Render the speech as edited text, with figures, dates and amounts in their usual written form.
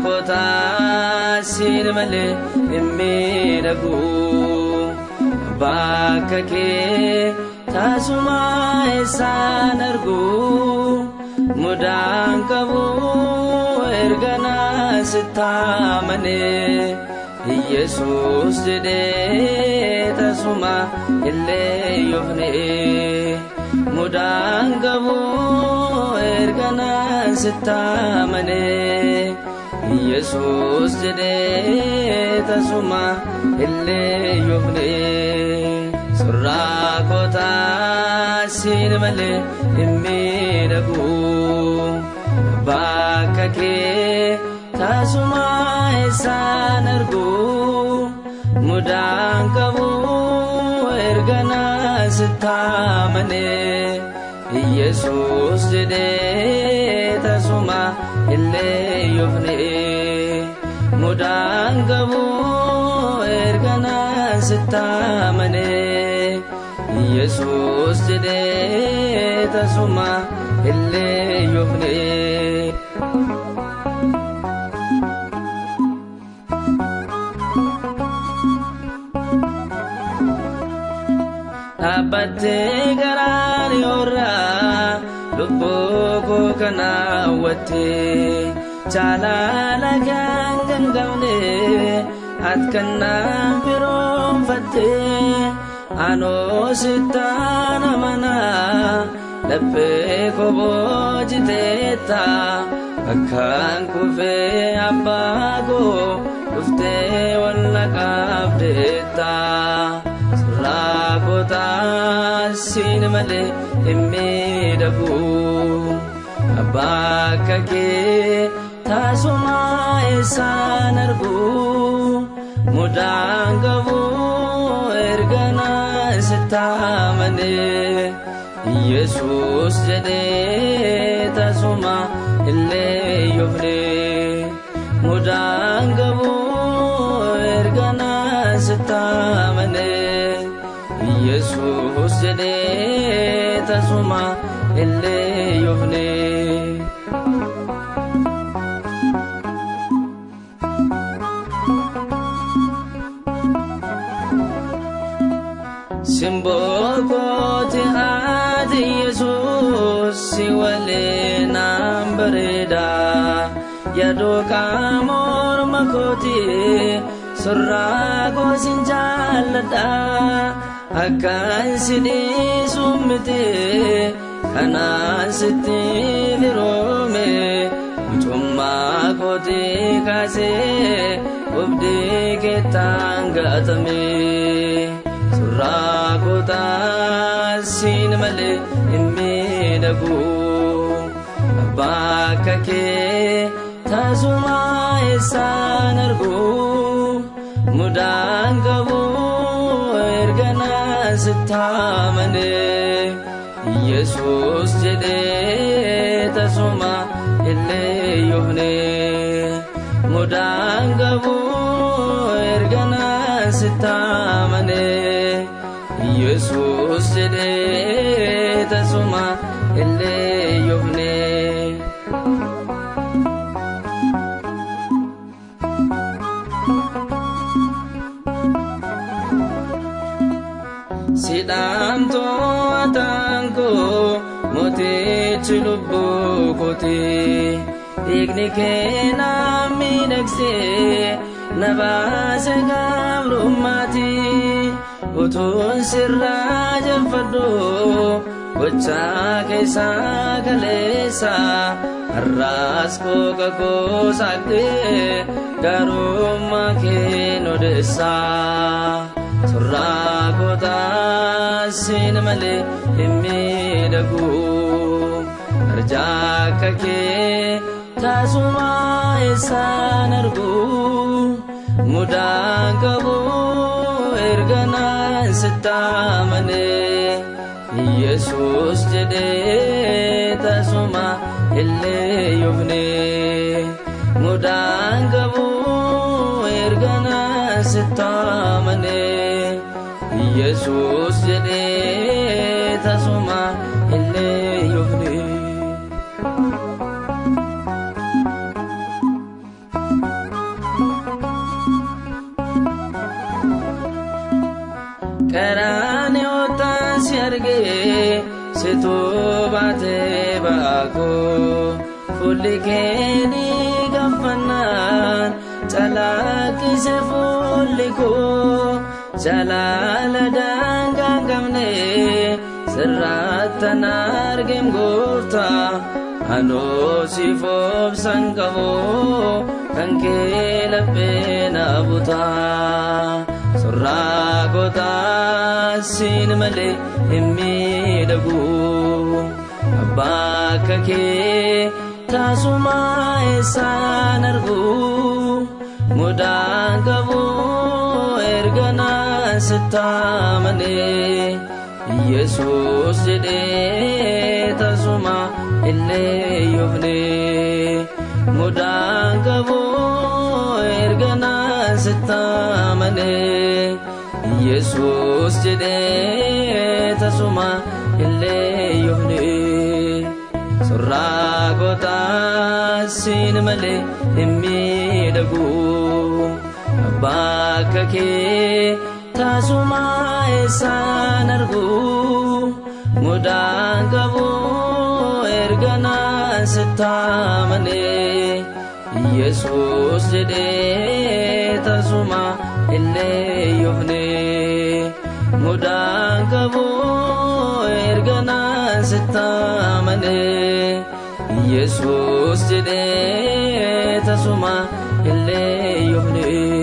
Surraa kootaa siin malee hin miidhagu. Bakka kee tasuma eessaan argu. Mudaan qabu erga sitti amanee. Yesuus jedhee tasuma illee yoofne. Mudaan qabu erga sitti amanee. Yesuus jedhee tasuma illee yoofne. Surraa kootaa siin malee hin miidhagu. Bakka kee tasuma eessaan argu. Mudaan qabu erga sitti amanee. Yesuus jedhee tasuma illee yoofne. Mudaan qabu erga sitti amanee. Yesuus jedhee tasuma illee yoofne. Dhaabbattee garaan yoorraa lubbuu koo kana hawwattee jaalala kan gangamne ati kan naaf firoomfattee anoo sittaan amanaa laphee koo boojiteetta akkaan kufee abbaa koo dhuftee walla qabdeetta. Surraa kootaa siin malee hin miidhagu. Bakka kee tasuma eessaan argu. Mudaan qabu erga sitti amanee. Yesuus jedhee tasuma illee yoofne. Mudaan qabu erga sitti amanee. Yesuus jedhee tasuma illee yoofne. Simboo kooti ati Yesuus si waliin naan bareeda. Yaaduu qaama morma kooti surraa goosin jaalladha. Akkaan si dhiisu miti kanaan sitti firoome. Mucummaa kooti kaasee obdii keettaan gatame. Surraa kootaa siin malee hin miidhagu. Bakka kee tasuma eessaan argu. Mudaan qabu erga sitti amanee. Yesuus jedhee tasuma illee yoofne. Mudaan qabu erga sitti amanee. Yesuus jedhee tasuma illee yoofne. Sidhaamtoo koo mootichi lubbuu kooti. Dhiigni kee na miidhagsee na baase gabrummaati. Utuun sirraa jaalfadhu gochaa keessaa kaleessa. Har'aas kooka koo saaqtee gaarummaa kee odeessa. Surraa kootaa siin malee hin miidhagu. Arjaa kee tasuma eessaan argu. Mudaan qabu erga sitti amanee. Yesuus jedhee tasuma illee yoofne. Mudaan qabu erga sitti amanee. Yesuus jedhee tasuma illee yoofne. Gooftaa koo fuulli kee ni gaffannaan calaqqise fuulli koo jalaala daangaa hin qabne sirraattan argem gooftaa anoo siif obsan qabu kan kee laphee na butaa surraa gootaa siin malee hin miidhagu abbaa akka kee tasuma eessaan argu mudaan qabu erga naan sittaamane Yesuus jedhee tasuma illee yoofne mudaan qabu erga naan sittaamane Yesuus jedhee tasuma illee yoofne surraa gootaa siin malee hin miidhagu abbaa akka kee tasuma eessaan argu mudaan qabu erga naan sittaamane Yesuus jedhee tasuma illee yoofne mudaan qabu erga naan sittaamane Yesuus jedhee tasuma illee yoofne.